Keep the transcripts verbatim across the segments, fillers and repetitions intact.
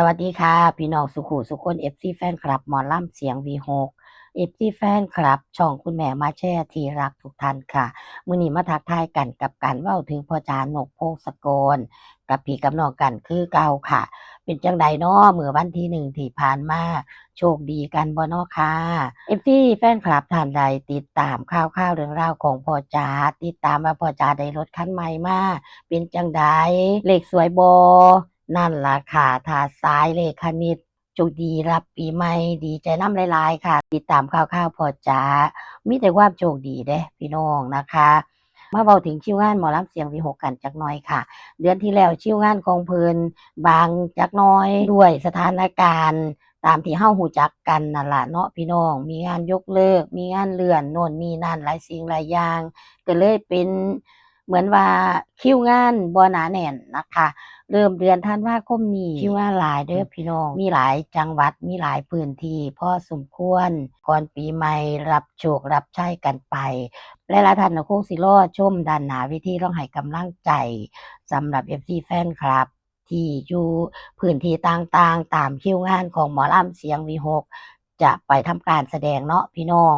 สวัสดีค่ะ พี่น้องสุขุสุคน เอฟซี แฟนคลับหมอลำเสียงวีหก เอฟซี แฟนคลับช่องคุณแม่มาแชร์ที่รักทุกท่านค่ะ มื้อนี้มาทักทายกันกับการเว้าถึงพ่อจ๋านกพงศกร กับพี่กับน้องกันคือเก่าค่ะ เป็นจังใดน้อมื้อวันที่หนึ่งที่ผ่านมา โชคดีกันบ่น้อค่ะ เอฟซี แฟนคลับท่านใดติดตามข่าวคราวเรื่องราวของพ่อจ๋า ติดตามว่าพ่อจ๋าได้รถคันใหม่มา เป็นจังใด เลขสวยบ่ นั่นล่ะค่ะ ถ้าสายเลขคณิต โชคดีรับปีใหม่ ดีใจนำหลายๆค่ะ ติดตามข่าวคราวพ่อจ๋า มีแต่ความโชคดีเด้พี่น้องนะคะ มาเว้าถึงคิวงานหมอลำเสียงวีหกกันจักหน่อยค่ะ เดือนที่แล้วคิวงานของเพิ่นบางจักหน่อยด้วยสถานการณ์ ตามที่เฮาฮู้จักกันนั่นล่ะเนาะพี่น้อง มีงานยกเลิก มีงานเลื่อนโน่นนี่นั่นหลายสิ่งหลายอย่าง ก็เลยเป็นเหมือนว่าคิวงานบ่หนาแน่นนะคะ เริ่มเดือนธันวาคมนี้คิวงานหลายเด้อพี่น้อง มีหลายจังหวัด มีหลายพื้นที่พอสมควร ก่อนปีใหม่รับโชครับชัยกันไป หลายๆท่านก็คงสิรอชมด้านหน้าเวทีร้องให้กำลังใจ สำหรับ เอฟซี แฟนคลับ ที่อยู่พื้นที่ต่างๆ ตามคิวงานของหมอลำเสียงวีหก จะไปทำการแสดงเนาะพี่น้อง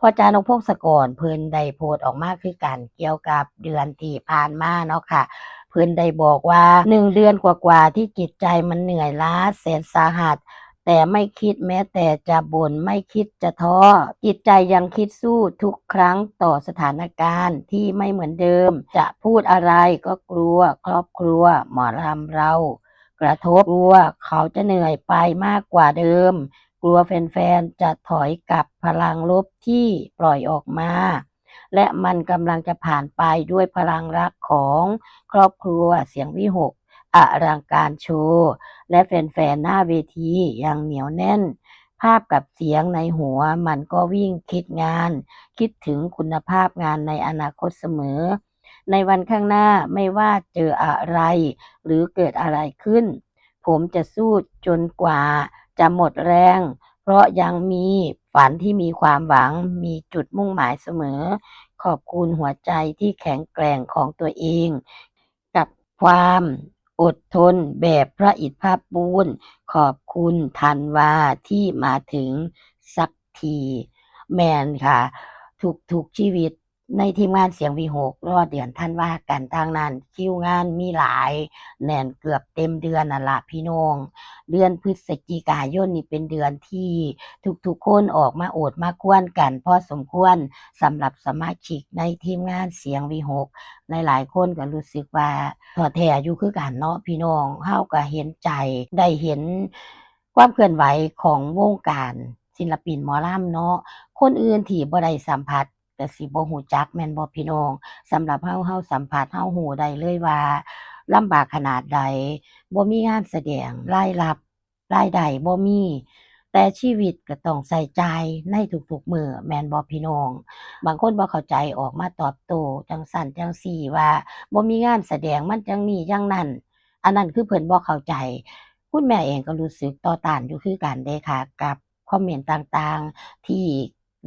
พ่อจ๋านกพงศกรเพิ่นได้โพสต์ออกมาคือกันเกี่ยวกับเดือนที่ผ่านมาเนาะค่ะ เพิ่นได้บอกว่า หนึ่งเดือนกว่าๆที่จิตใจมันเหนื่อยล้าแสนสาหัส แต่ไม่คิดแม้แต่จะบ่น ไม่คิดจะท้อ จิตใจยังคิดสู้ทุกครั้งต่อสถานการณ์ที่ไม่เหมือนเดิม จะพูดอะไรก็กลัวครอบครัวหมอลำเรากระทบ กลัวเขาจะเหนื่อยไปมากกว่าเดิม กลัวแฟนๆจะถอยกับพลังลบที่ปล่อยออกมา และมันกำลังจะผ่านไปด้วยพลังรักของครอบครัวเสียงวีหก อลังการโชว์ และแฟนๆหน้าเวทีอย่างเหนียวแน่น ภาพกับเสียงในหัวมันก็วิ่งคิดงาน คิดถึงคุณภาพงานในอนาคตเสมอ ในวันข้างหน้าไม่ว่าเจออะไร หรือเกิดอะไรขึ้น ผมจะสู้จนกว่าจะหมดแรง เพราะยังมีฝันที่มีความหวัง มีจุดมุ่งหมายเสมอ ขอบคุณหัวใจที่แข็งแกร่งของตัวเอง กับความอดทนแบบพระอิฐพระปูน ขอบคุณธันวาที่มาถึงสักที แม่นค่ะ ทุกๆชีวิตในทีมงานเสียงวีหก รอเดือนธันวากัน ทางนั้นคิวงานมีหลาย แน่นเกือบเต็มเดือนนั่นล่ะพี่น้อง เดือนพฤศจิกายนนี่เป็นเดือนที่ทุกๆคนออกมาโอดมาครวญกันพอสมควร สำหรับสมาชิกในทีมงานเสียงวีหก หลายๆคนก็รู้สึกว่าท้อแท้อยู่คือกันเนาะพี่น้อง เฮาก็เห็นใจ ได้เห็นความเคลื่อนไหวของวงการศิลปินหมอลำเนาะ คนอื่นที่บ่ได้สัมผัสก็สิบ่ฮู้จักแม่นบ่พี่น้อง สำหรับเฮา เฮาสัมผัส เฮาฮู้ได้เลยว่าลำบากขนาดใด บ่มีงานแสดง รายรับ รายได้บ่มี แต่ชีวิตก็ต้องใช้จ่ายในทุกๆมื้อ แม่นบ่พี่น้อง บางคนบ่เข้าใจออกมาตอบโต้จั่งซั้นจั่งซี้ว่าบ่มีงานแสดงมันจั่งนี้จั่งนั้น อันนั้นคือเพิ่นบ่เข้าใจ คุณแม่เองก็รู้สึกต่อต้านอยู่คือกันเด้ค่ะ กับคอมเมนต์ต่างๆ ที่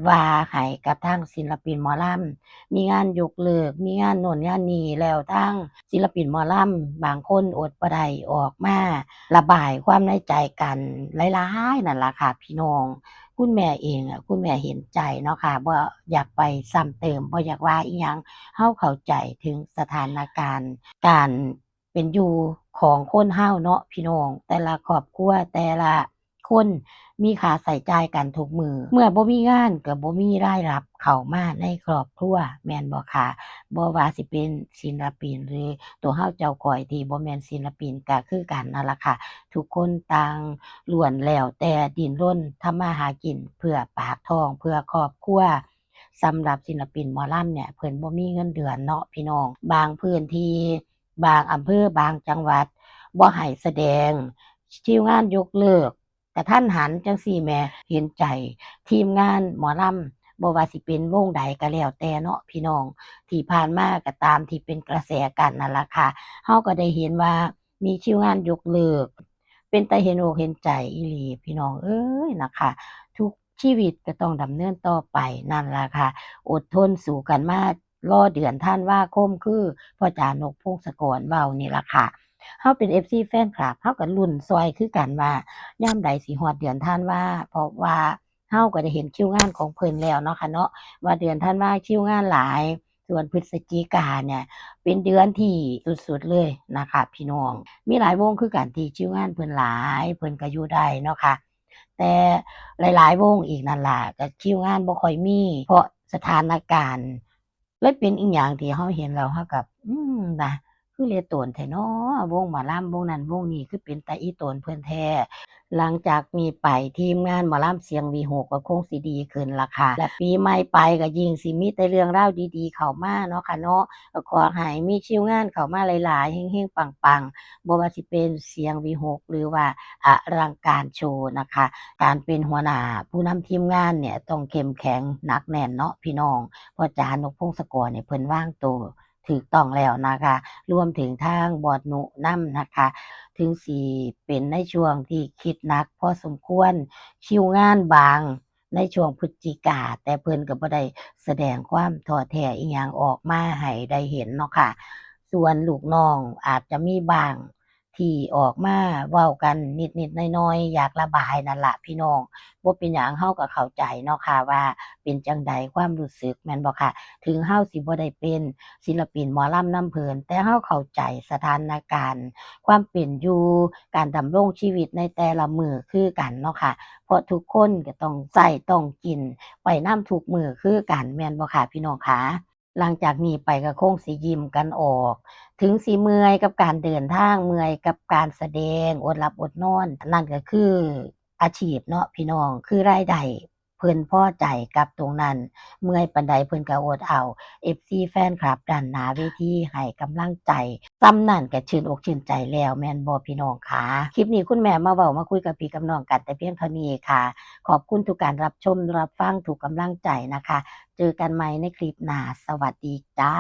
ว่าให้กับทางศิลปินหมอลำ มีงานยกเลิก มีงานโน่นงานนี่ แล้วทางศิลปินหมอลำบางคนอดบ่ได้ออกมาระบายความในใจกันหลายๆนั่นล่ะค่ะพี่น้อง คุณแม่เองอะ คุณแม่เห็นใจเนาะค่ะ บ่อยากไปซ้ำเติม บ่อยากว่าอิหยัง เฮาเข้าใจถึงสถานการณ์การเป็นอยู่ของคนเฮาเนาะพี่น้อง แต่ละครอบครัว แต่ละคนมีค่าใช้จ่ายกันทุกมื้อ เมื่อบ่มีงานก็บ่มีรายรับเข้ามาในครอบครัว แม่นบ่คะ บ่ว่าสิเป็นศิลปิน หรือตัวเฮาเจ้าก้อยที่บ่แม่นศิลปินก็คือกันนั่นล่ะค่ะ ทุกคนต่างล้วนแล้วแต่ดิ้นรนทำมาหากินเพื่อปากท้อง เพื่อครอบครัว สำหรับศิลปินหมอลำเนี่ย เพิ่นบ่มีเงินเดือนเนาะพี่น้อง บางพื้นที่ บางอำเภอ บางจังหวัด บ่ให้แสดง คิวงานยกเลิกกะทันหันจั่งซี้แหม เห็นใจทีมงานหมอลำ บ่ว่าสิเป็นวงใดก็แล้วแต่เนาะพี่น้อง ที่ผ่านมาก็ตามที่เป็นกระแสกันนั่นล่ะค่ะ เฮาก็ได้เห็นว่ามีคิวงานยกเลิก เป็นตาเห็นอกเห็นใจอีหลีพี่น้องเอ้ยนะคะ ทุกชีวิตก็ต้องดำเนินต่อไปนั่นล่ะค่ะ อดทนสู้กันมารอเดือนธันวาคม คือพ่อจ๋านกพงศกรเว้านี่ล่ะค่ะ เฮาเป็น เอฟซี แฟนคลับ เฮาก็ลุ้นซอยคือกันว่ายามใดสิฮอดเดือนธันวา เพราะว่าเฮาก็ได้เห็นคิวงานของเพิ่นแล้วเนาะค่ะเนาะ ว่าเดือนธันวาคิวงานหลาย ส่วนพฤศจิกาเนี่ยเป็นเดือนที่สุดๆเลยนะคะพี่น้อง มีหลายวงคือกันที่คิวงานเพิ่นหลาย เพิ่นก็อยู่ได้เนาะค่ะ แต่หลายๆวงอีกนั่นล่ะ ก็คิวงานบ่ค่อยมี เพราะสถานการณ์ เลยเป็นอีหยังที่เฮาเห็นแล้วเฮาก็ อืม นะ คือเหลือโตนแท้น้อ วงหมอลำวงนั้นวงนี้คือเป็นตาอีโตนเพิ่นแท้ หลังจากนี้ไปทีมงานหมอลำเสียงวีหกก็คงสิดีขึ้นล่ะค่ะ และปีใหม่ไปก็ยิ่งสิมีแต่เรื่องราวดีๆเข้ามาเนาะค่ะเนาะ ก็ขอให้มีคิวงานเข้ามาหลายๆ เฮงๆ ปังๆ บ่ว่าสิเป็นเสียงวีหกหรือว่าอลังการโชว์นะคะ การเป็นหัวหน้าผู้นำทีมงานเนี่ยต้องเข้มแข็งหนักแน่นเนาะพี่น้อง พ่อจ๋านกพงศกรเนี่ยเพิ่นวางตัวถูกต้องแล้วนะคะ รวมถึงทางบอสนุนำนะคะ ถึงสิเป็นในช่วงที่คิดหนักพอสมควร คิวงานบางในช่วงพฤศจิกา แต่เพิ่นก็บ่ได้แสดงความท้อแท้อิหยังออกมาให้ได้เห็นเนาะค่ะ ส่วนลูกน้องอาจจะมีบ้าง ที่ออกมาเว้ากันนิดๆน้อยๆ อยากระบายนั่นล่ะพี่น้อง บ่เป็นหยัง เฮาก็เข้าใจเนาะค่ะว่าเป็นจั่งใดความรู้สึก แม่นบ่คะ ถึงเฮาสิบ่ได้เป็นศิลปินหมอลำนำเพิ่น แต่เฮาเข้าใจสถานการณ์ความเป็นอยู่ การดำรงชีวิตในแต่ละมื้อคือกันเนาะค่ะ เพราะทุกคนก็ต้องใช้ต้องกินไปนำทุกมื้อคือกัน แม่นบ่คะพี่น้องคะ หลังจากนี้ไปก็คงสิยิ้มกันออก ถึงสิเมื่อยกับการเดินทาง เมื่อยกับการแสดง อดหลับอดนอน นั่นก็คืออาชีพเนาะพี่น้อง คือรายได้ เพิ่นพอใจกับตรงนั้น เมื่อยปานใดเพิ่นก็อดเอา เอฟซี แฟนคลับด้านหน้าเวทีให้กำลังใจ ส่ำนั้นก็ชื่นอกชื่นใจแล้ว แม่นบ่พี่น้องคะ คลิปนี้คุณแม่มาเว้ามาคุยกับพี่กับน้องกันแต่เพียงเท่านี้ค่ะ ขอบคุณทุกการรับชมรับฟัง ทุกกำลังใจนะคะ เจอกันใหม่ในคลิปหน้า สวัสดีจ้า